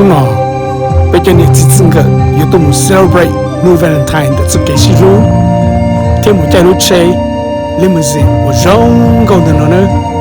no, peb cov niam txiv txij nkawm yuav tuaj mus celebrate hnub Valentine ntawm txoj kev sib hlub thiab mus caij lub tsheb limousine uas zoo nkauj ntawm no nawb.